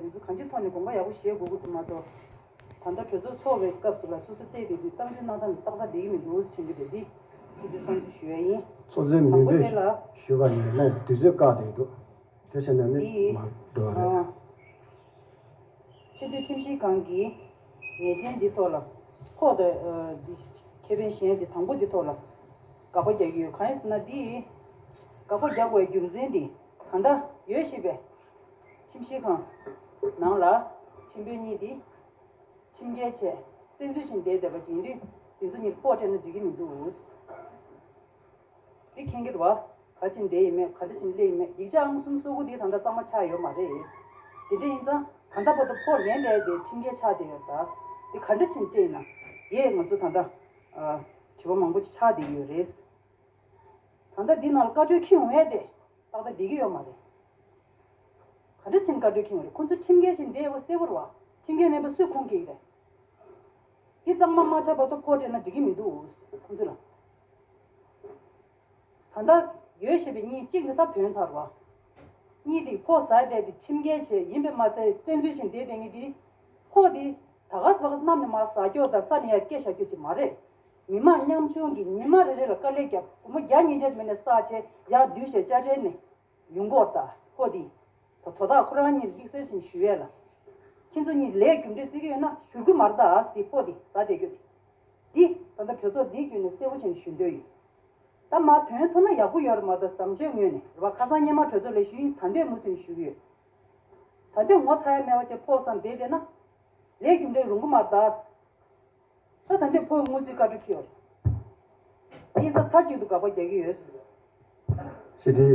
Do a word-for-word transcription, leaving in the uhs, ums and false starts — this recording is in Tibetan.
ཡིན་ཚུལ་གང་ཅིའི་ཐོག་ནས་དགོངས་པ་ཡག་པོ་བཞེས་དགོས་ཀྱི་འདུག་མ་གཏོགས། ད་ལྟ་གྲོས་ཚོགས་ཚོགས་པའི་སྐབས་སུ་ལ་སོ་སོ་བལྟས་བསྡད་དུས་གཏམ་རྒྱུད་གནང་སྟངས་འདི་ཏག་ཏག་བསྡད་ཀྱི་མི་འདུག་ཟེར་དྲན་གྱི་འདུག་འདི་ཐུགས་འདོད་བསམ་ཚུལ་ཞུ་ཡ་ཡིན། ཚོགས་གཙོས་མི་དང་པོ་དེ་ལ་ཞུས་པ་ཡིན་ན་དུས་ཚོད་བཀག་བསྡད་འདུག་དེ་བྱས་ན་ནི་འདི་མ་འགྲོ་བ་རེད། ཨ། ཆེས་མཐོའི་ཁྲིམས་ཞིབ་ཁང་གི་ཉེས་ཅན་འདི་ཐོག་ལ་ཁོག་དང་འདི་ཁེ་ཕན་གཞན་དེ་དང་པོ་འདི་ཐོག་ལ་དགག་པ་རྒྱག་གི་ཡོད། གང་ཡིན་ཟེར་ན་འདི་དགག་པ་རྒྱག་དགོས་རྒྱུ་མཚན་འདི་ད་ལྟ་ཡོད་ཞེས་པའི་ཁྲིམས་ཞིབ་ཁང་ནང་ལ་ཁྲིམས་དཔོན་གཉིས་འདི་ཁྲིམས་འགལ་བྱས་བཙན་འཛུལ་བྱས་བསྡད་བསྡད་པ་ཅིག་ཡིན་དུས་དེ་ཚོ་གཉིས་ཕོགས་སྤྲད་ན་འགྲིག་གི་མི་འདུག་འདི་མཁྱེན་གྱི་རེད་བ། ག་ཅིག་འདས་ཡིན་མེད་ག་འདྲ་ཞིག་སླེབས་ཡིན་མེད་ཡིག་ཆ་ཨང་གསུམ་སོ་དགུ་འདི་ད་ལྟ་གཙང་མ་ཆགས་ཡོད་མ་རེད། དེ་འདྲ་ཡིན་ཙང་ད་ལྟ་བར་དུ་ཕོགས་ལེན་བསྡད་དེ་ཁྲིམས་འགལ་ཆགས་བསྡད་ཡོད་ད། འདི་ག་འདྲ་ཞིག་སྤྲད་ཡིན་ན་ཡས་ང་ཚོ་ད་ལྟ་ཨ་དྲི་བ་མང་པོ་ཅིག་ཆགས་བསྡད་ཡོད་རེད། ད་ལྟ་འདི་ནང་ལ་བཀའ་འཁྲོལ་ཁྱེར་ཡོང་ཡས་དེ་ཏག་ཏག་བསྡད་ཀྱི་ཡོད་མ་རེད། ག་འདྲ་ཕྱིན་བཀའ་འཁྲོལ་ཁྱེར་ཡོང་རེད། ཁོང་ཚོ་ཁྲིམས་འགལ་ཕྱིན་བསྡད་ཡོད་པ་གསལ་པོ་རེད་བ། ཁྲིམས་འགལ་མེད་པ་སུས་ཁུངས་སྐྱེལ་གྱི་རེད། འདི་གཙང་མ་མ་ཆགས་བར་དུ་ཕོགས་སྤྲད་ན་འགྲིག་གི་མི་འདུག་ཁོང་ཚོ་ལ། ད་ལྟ་ཡོད་ཞེས་པའི་གཉིས་གཅིག་ནི་ད་ཐོན་ཚར་བ། གཉིས་དེ་ཕོགས་ཟ་བསྡད་དེ་ཁྲིམས་འགལ་བྱས་ཡིན་པས་མ་ཚད་བཙན་འཛུལ་ཕྱིན་བསྡད་བསྡད་མཁན་དེ་ཕོགས་དེ་ད་ག་ཟེ་བ་གནམ་ནས་མར་ཟ་རྒྱུ་དང་ས་ནས་ཡར་སྐྱེལ་བཞག་རྒྱུ་ཅིག་མ་རེད། མི་མང་ཉམ་ཆུང་གིས་ཉི་མ་རེ་རེ་ལ་དཀའ་ལས་བརྒྱབ་སྒོར་མོ་བརྒྱ་ཉིས་བརྒྱ་མིན་ནས་བསགས་བྱས་ཡར་བསྡུས་བྱས་དཔྱ་ཁྲལ་ནས་ཡོང་གི་ཡོད་རེད་ད། ཕོགས་དེ་ད་དོ་བདག་ཁོ་རང་གཉིས་ལ་དམིགས་བསལ་ཅིག་ཞུ་ཡས་ལ། ཁྱེད་ཚོ་གཉིས་ལས་རྒྱུ་འབྲས་བརྩི་གི་ཡོད་ན་བཞུར་གི་མ་རེད་ད། དེ་ཕོགས་དེ་ཟ་བསྡད་རྒྱུ་དེ། འདི་ད་ལྟ་གྲོས་ཚོགས་འདིའི་བརྒྱུད་ནས་གསལ་པོ་བྱས་ནས་ཞུ་འདོད་ཡོད། ད་མར་དོན་ཐུག་ན་ཡག་པོ་ཡོད་རེད་མ་གཏོགས་བཟང་སྤྱོད་ངོས་ནས་རེད་བ། ཁ་སང་སྔོན་མ་གྲོས་ཚོགས་ལ་ཞུས་ཡིན། ད་འདོད་མུ་མཐུད་ཞུ་གི་ཡོད། ད་འདོད་ངོ་ཚ་ཡ་མེད་པ་བྱས་ཕོགས་བསགས་བསྡད་བསྡད་ན་ལས་རྒྱུ་འབྲས་རུང་གི་མ་རེད་ད། ད་ད་འདོད་ཕོགས་དངུལ་རྩིས་བཀའ་འཁྲོལ་ཁྱེར་ཡོད་རེད། ཡིན་ཙང་མཐའ་གཅིག་ཏུ་དགག་པ་རྒྱག་གི་ཡོད། ཞེས་དེ།